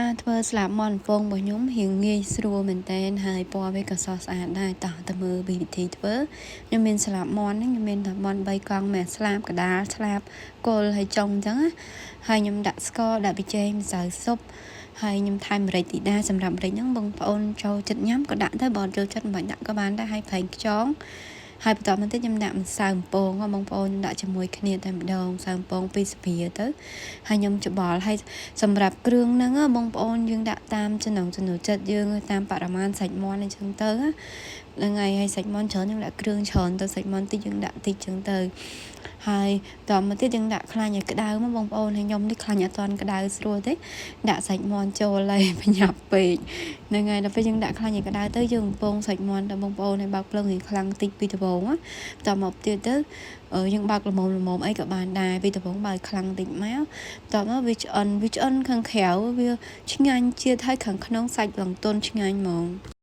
ការធ្វើស្លាបមាន់ពងរបស់ខ្ញុំរៀងងាយស្រួលមែនតើហើយពណ៌វាក៏ស្រស់ស្អាតដែរតោះទៅមើលវិធីធ្វើខ្ញុំមានស្លាបមាន់ហ្នឹងខ្ញុំមានតែមាន់3កង់មានស្លាបកដាលស្លាបគល់ហើយចុងអញ្ចឹងណាហើយខ្ញុំដាក់ស្ករដាក់ប៊ីចេងម្សៅស៊ុបហើយខ្ញុំថែមម្រេចតិចដែរសម្រាប់ម្រេចហ្នឹងបងប្អូនចូលចិត្តញ៉ាំក៏ដាក់ទៅបើអត់ចូលចិត្តមិនបាច់ដាក់ក៏បានដែរហើយប្រេងខ្យងហើយបន្តមកទៀតខ្ញុំដាក់ម្សៅអំពងបងប្អូនដាក់ជាមួយគ្នាតែម្ដងម្សៅអំពង2ស្លាបទៅហើយខ្ញុំច្បល់ហើយសម្រាប់គ្រឿងហ្នឹងបងប្អូនយើងដាក់តាមចំណង់ចំណូលចិត្តយើងតាមបរិមាណសាច់មាន់អញ្ចឹងទៅហ្នឹងហើយហើយសាច់មាន់ច្រើនយើងដាក់គ្រឿងច្រើនទៅសាច់មាន់តិចយើងដាក់តិចអញ្ចឹងទៅហើយតមកទៀតយើងដាក់ខ្លាញ់ឲ្យក្តៅមកបងប្អូនហើយខ្ញុំនេះខ្លាញ់អត់ទាន់ក្តៅស្រួលទេដាក់សាច់មាន់ចូលហើយប្រញាប់ពេកហ្នឹងហើយដល់ពេលយើងដាក់ខ្លាញ់ឲ្យក្តៅទៅយើងបំពងសាច់មាន់ដល់បងប្អូនឲ្យបើកភ្លើងឲ្យខ្លាំងតិចពីដំបូងតមកទៀតទៅយើងបើកល្មមល្មមអីក៏បានដែរពីដំបូងបើកខ្លាំងតិចមកតមកវាឆ្អិនវាឆ្អិនខាងក្រៅវាឆ្ងាញ់ជាតិហើយខាងក្នុងសាច់ឡើងទន់ឆ្ងាញ់ហ្មង។